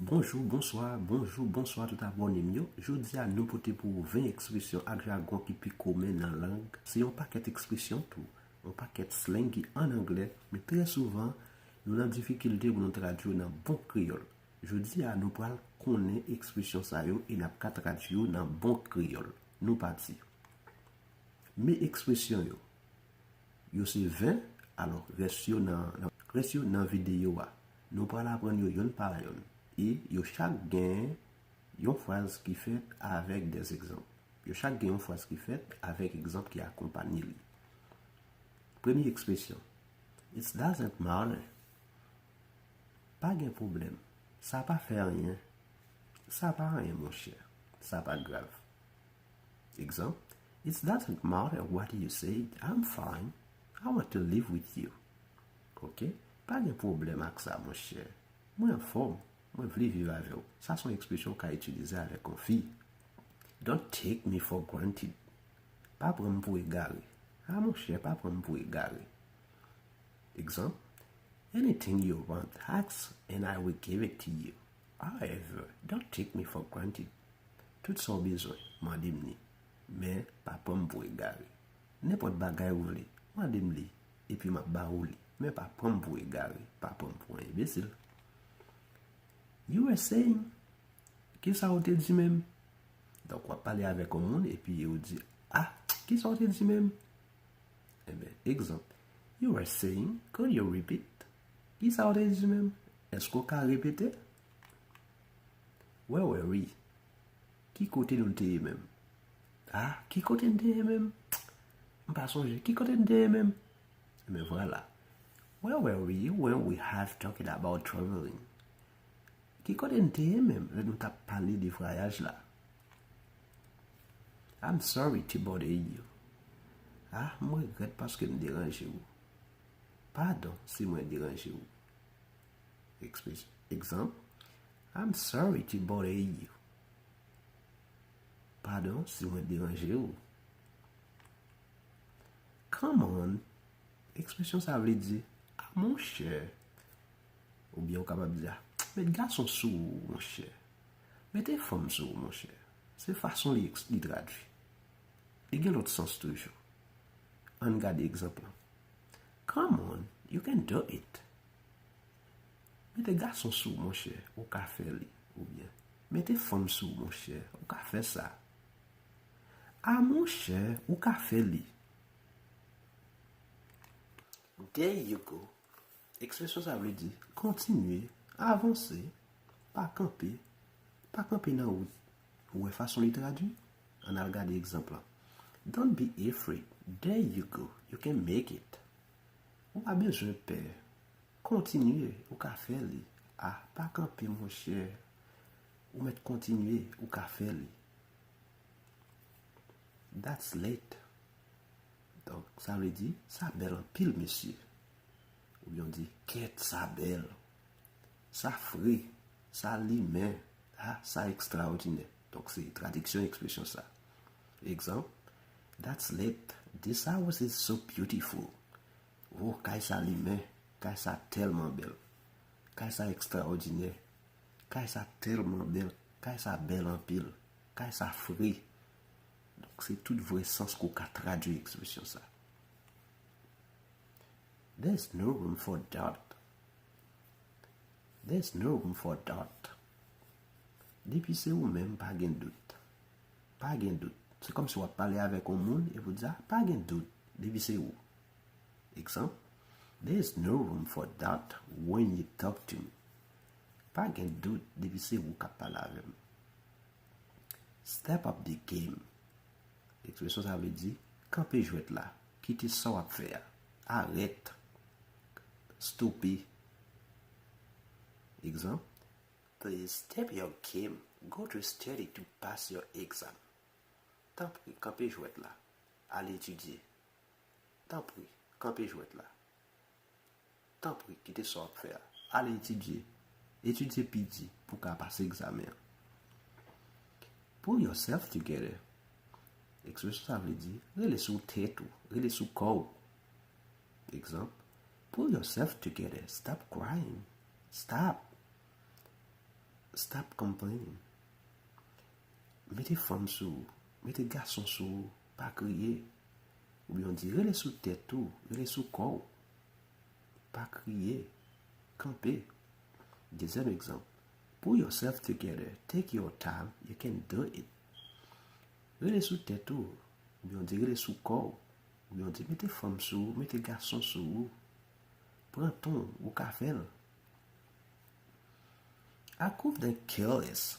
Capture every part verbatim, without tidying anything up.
Bonjou, bonswa, bonjou, bonswa tout abòne m yo. Jodi a nou pote pou ou ven ekspresyon ak jagon ki pi komen nan lang. Se yon pakèt ekspresyon tou, yon pakèt slang ki ann anglè, men trè souvan nou nan difikilte pou nou tradui yo nan bon kreyòl. Jodi a nou pral konnen ekspresyon sa yo e n ap ka tradui yo nan bon kreyòl. Nou pati. Men ekspresyon yo. Yo se ven, alò rès yo nan, nan, rès yo nan videyo a. Nou pral aprann yo yonn pa yonn. E yo chak gen yon fraz ki fèt avèk dè egzanp. Yo chak gen yon fraz ki fèt avèk egzanp ki akonpanye li. Premye ekspresyon. It doesn't matter. Pa gen pwoblèm. Sa pa fè anyen. Sa pa anyen, monchè. Sa pa grav. Egzanp, It doesn't matter what you said, I'm fine. I want to live with you. Ok? Pa gen pwoblèm ak sa, monchè. Mwen anfòm. Mwen vle viv avè w. Sa se yon ekspresyon w ka itilize avèk yon fi. Don't take me for granted. Pa pran m pou egare. A monchè, pa pran m pou egare. Egzanp, Anything you want, ask and I will give it to you. However, don't take me for granted. Tout sa w bezwen, mande m li. Men, pa pran m pou egare. Nenpòt bagay ou vle, mande m li, epi m ap ba ou li. Men pa pran m pou egare, pa pran m pou yon enbesil. You were saying, kisa w te di menm? Donk, w ap pale avèk yon moun, epi ou di, ah, kisa w te di menm? Enben, egzanp, You were saying, could you repeat? Kisa w te di menm? Èske w ka repete? Where were we? Ki kote nou te ye menm? Ah, ki kote n te ye menm? M pa sonje. Ki kote n te ye menm? Enben vwala. Where were we when we have talked about traveling? Ki kote n te ye menm lè nou t ap pale de vwayaj la? I'm sorry to bother you. Ah, m regrèt paske m deranje w. Padon si mwen deranje w. Egzanp, I'm sorry to bother you. Padon si mwen deranje w. Come on. Ekspresyon sa vle di, a monchè. Oubyen ou kapab di, a, met gason sou ou, monchè. Mete fanm sou ou, monchè. Se fason li, li tradui. Li gen lòt sans toujou. Ann gade egzanp lan. Come on, you can do it. Mete gason sou ou, monchè, ou ka fè li. Oubyen, mete fanm sou ou, monchè, ou ka fè sa. A monchè, ou ka fè li. There you go. Ekspresyon sa vle di, kontinye, avanse, pa kanpe, pa kanpe nan wout. Ou wè fason li tradui? Ann al gade egzanp lan. Don't be afraid. There you go. You can make it. Ou pa bezwen pè. Kontinye, ou ka fè li. A, pa kanpe, monchè. Ou mèt kontinye, ou ka fè li. That's late. Donk, sa vle di, sa bèl anpil, mesye. Oubyen w di, kèt, sa bèl. Sa fre, sa limen, a, sa ekstraòdinè. Donk, se tradiksyon ekspresyon sa. Egzanp, That's late. This house is so beautiful. O, kay sa limen, kay sa tèlman bèl. Kay sa ekstraòdinè. Kay sa tèlman bèl. Kay sa bèl anpil. Kay sa fre. Donk, se tout vrè sans ke w ka tradui ekspresyon sa. There's no room for doubt. There's no room for doubt. Depi se ou menm, pa gen dout. Pa gen dout. Se kòmsi w ap pale avèk yon moun epi w di, a, pa gen dout, depi se ou. Egzanp, There's no room for doubt when you talk to me. Pa gen dout depi se ou k ap pale avè m. Step up the game. Ekspresyon sa vle di, kanpe jwèt la, kite sa w ap fè a, arèt, stope. Egzanp, Please step your game, go to study to pass your exam. Tanpri, kanpe jwèt la, al etidye. Tanpri, kanpe jwèt la. Tanpri, kite sa w ap fè a. Al etidye. Etidye pi di pou w ka pase egzamen an. Pull yourself together. Ekspresyon sa vle di, rele sou tèt ou, rele sou kò w. Egzanp, Pull yourself together, stop crying. Stop. Stop complaining. Mete fanm sou ou, mete gason sou ou, pa kriye. Oubyen w di, rele sou tèt ou, rele sou kò w. Pa kriye, kanpe. Dezyèm egzanp, pull yourself together, take your time, you can do it. Rele sou tèt ou, oubyen w di rele sou kò w, oubyen w di mete fanm sou ou, mete gason sou ou. Pran tan w, ou ka fè l. I couldn't care less.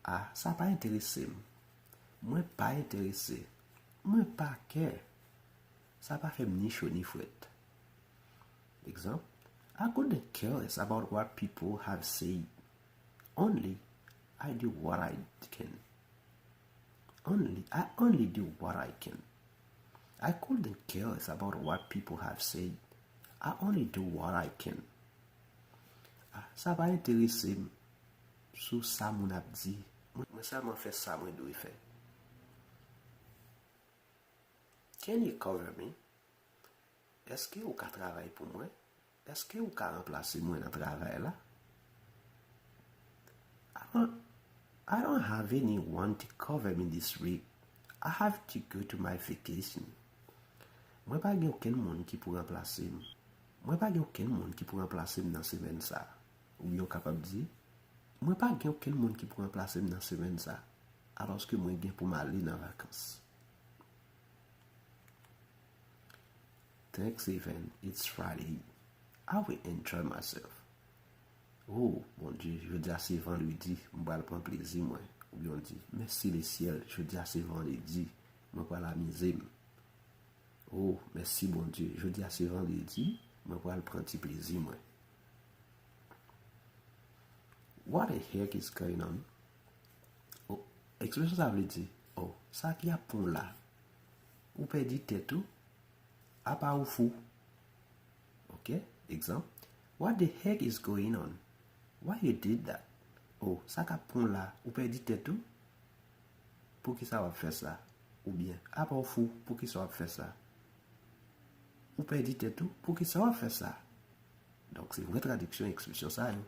A, sa pa enterese m. Mwen pa enterese. Mwen pa kè. Sa pa fè m ni cho ni frèt. Egzanp, I couldn't care less about what people have said. Only I do what I can. Only, I only do what I can. I couldn't care less about what people have said. I only do what I can. A, sa pa enterese m sou sa moun ap di. Mwen, mwen sèlman fè sa mwen dwe fè. Can you cover me? Èske ou ka travay pou mwen? Èske ou ka ranplase mwen nan travay la? I don't, I don't have anyone to cover me this week. I have to go to my vacation. Mwen pa gen okenn moun ki pou ranplase m. Mwen pa gen okenn moun ki pou ranplase m nan semèn sa a. Oubyen w kapab di, mwen pa gen okenn moun ki pou ranplase m nan semèn sa a, alòske mwen gen pou m ale nan vakans. Thanks heaven, it's Friday. I will enjoy myself. Oh, Bondye, jodi a se vandredi, m pral pran plezi mwen. Oubyen w di, mèsi lesyèl, jodi a se vandredi, mwen pral amize m. Oh, mèsi Bondye, jodi a se vandredi, mwen pral pran ti plezi mwen. What the heck is going on? Oh, ekspresyon sa vle di, oh, sa ki ap pran w la? Ou pèdi tèt ou? Apa ou fou? Ok, egzanp, what the heck is going on? Why you did that? Oh, sa k ap pran w la? Ou pèdi tèt ou? Poukisa w ap fè sa? Oubyen, apa w fou? Poukisa w ap fè sa? Ou pèdi tèt ou? Poukisa w ap fè sa? Donk, se vrè tradiksyon ekspresyon sa yo.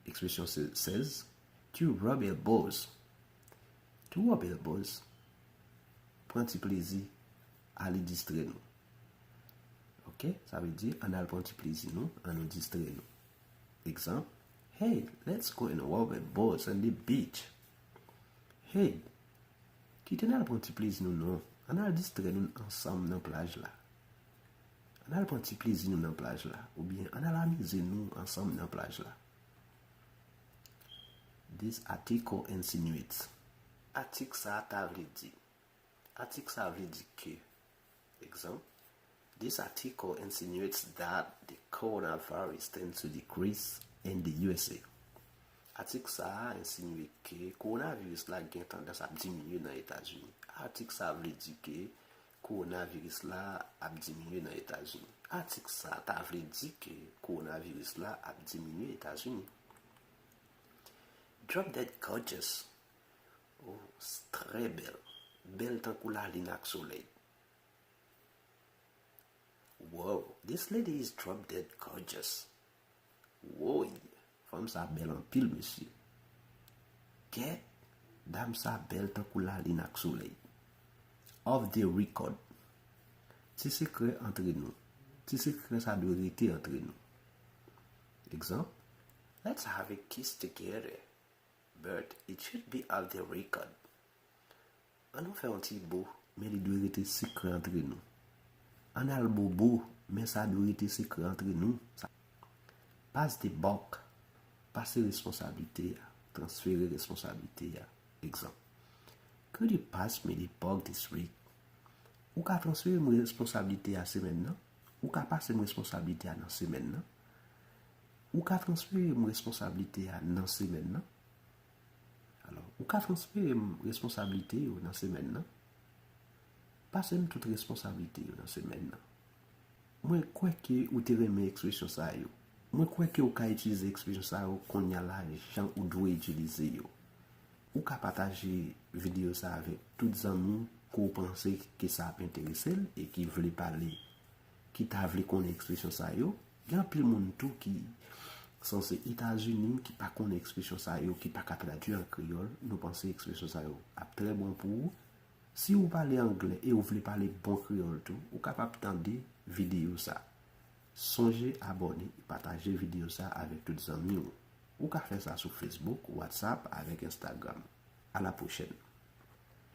Ekspresyon sèz, to rub elbows. To rub elbows. Pran ti plezi, ale distrè nou. Ok, sa vle di, ann al pran ti plezi nou, ann nou distrè nou. Egzanp, hey, let's go and rub elbows on the beach. Hey, kite n al pran ti plezi nou non, ann al distrè nou ansanm nan plaj la. Ann al pran ti plezi nou nan plaj la, oubyen ann al amize nou ansanm nan plaj la. This article insinuates. Atik sa a ta vle di. Atik sa a vle di ke. Egzanp, this article insinuates that the coronavirus tends to decrease in the U S A. Atik sa a ensinye ke kowonaviris la gen tandans ap diminye nan Etazini. Atik sa a vle di ke kowonaviris la ap diminye nan Etazini. Atik sa a ta vle di ke kowonaviris la ap diminye Etazini. Drop dead gorgeous. Oh, s-, trè bèl. Bèl tankou lalin ak solèy. Wow, this lady is drop dead gorgeous. Woy, fanm sa bèl anpil, mesye. Kèt, dam sa bèl tankou lalin ak solèy. Off the record. Ti sekrè antre nou. Ti sekrè sa dwe rete antre nou. Egzanp, let's have a kiss together, but it should be off the record. Ann nou fè yon ti bo, men li dwe rete sekrè antre nou. Ann al bobo, men sa dwe rete sekrè antre nou. Sa, pass the buck, pase responsablite a, transfere responsablite a. Egzanp, could you pass me the buck this week? Ou ka transfere m responsablite a semèn nan? Ou ka pase m responsablite a nan semèn nan? Ou ka transfere m responsablite a nan semèn nan? Alò, ou ka transfere m responsablite yo nan semèn nan? Pase m tout responsablite yo nan semèn nan. Mwen kwè ke ou te renmen ekspresyon sa yo. Mwen kwè ke ou ka itilize ekspresyon sa yo kounye a la jan ou dwe itilize yo. Ou ka pataje videyo sa avèk tout zanmi ke w panse ke sa ap enterese l e ki vle pale, ki ta vle konnen ekspresyon sa yo. Gen anpil moun tou ki sanse Etazini ki pa konnen ekspresyon sa yo, ki pa ka tradui an kreyòl, nou panse ekspresyon sa yo ap trè bon pou ou. Si ou pale anglè e ou vle pale bon kreyòl tou, ou kapab tande videyo sa. Sonje abòne e pataje videyo sa avèk tout zanmi w. Ou ka fè sa sou Facebook, WhatsApp avèk Instagram. A la pwochèn!